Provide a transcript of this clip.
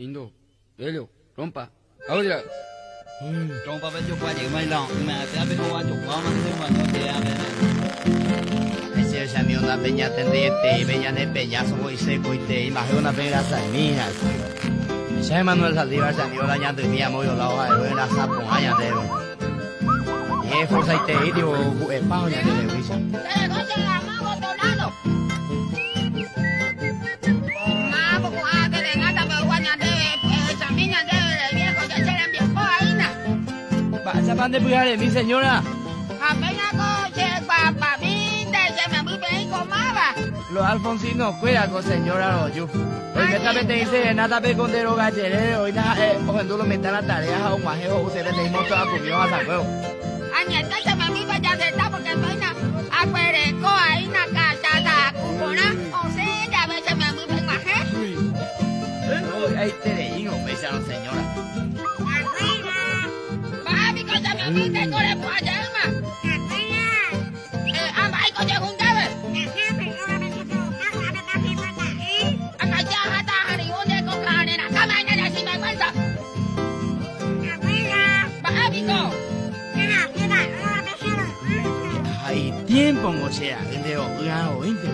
Lindo, bello, trompa. Audra. Trompa pe jokua jey maila oĩme ápe ápe hova jokua mante omaño che ápe. Che chami ona pe ñatendeetei pe ñane peña so'o isekoitei maje ona pe grasaimína. Che Manuel Saldívar chami ona ñandymi amo violado ha'e rasa porã ñandéve. Ñe forzaitei tipo ku'epa ñande Mba'éichapa nde pyharemi señora. Los Alfonsino kuéra ko señora roju. Oiméta peteĩ serenata pe ko nde róga jerére oĩna ha'e ohendu lo mitã la tarea ha og̃uahẽ ho'use peteĩ moto akumi ohasakuévo. Añete che membype jaseta porque péina aguereko aína cachaza aku porã osẽ jave che membype g̃uahẽ. Ovy'aitereírõ upéicharõ señora. Mba'e piko che memby ndéiko repu'ã jeýma? Ha mba'éiko ojehu ndéve? Akaite aháta aharivo ndéko ka'arẽ rakãme aína che sinvergũenza. Mba'e piko? Heta itiémpongo che ra'y nde ro'y arõínte.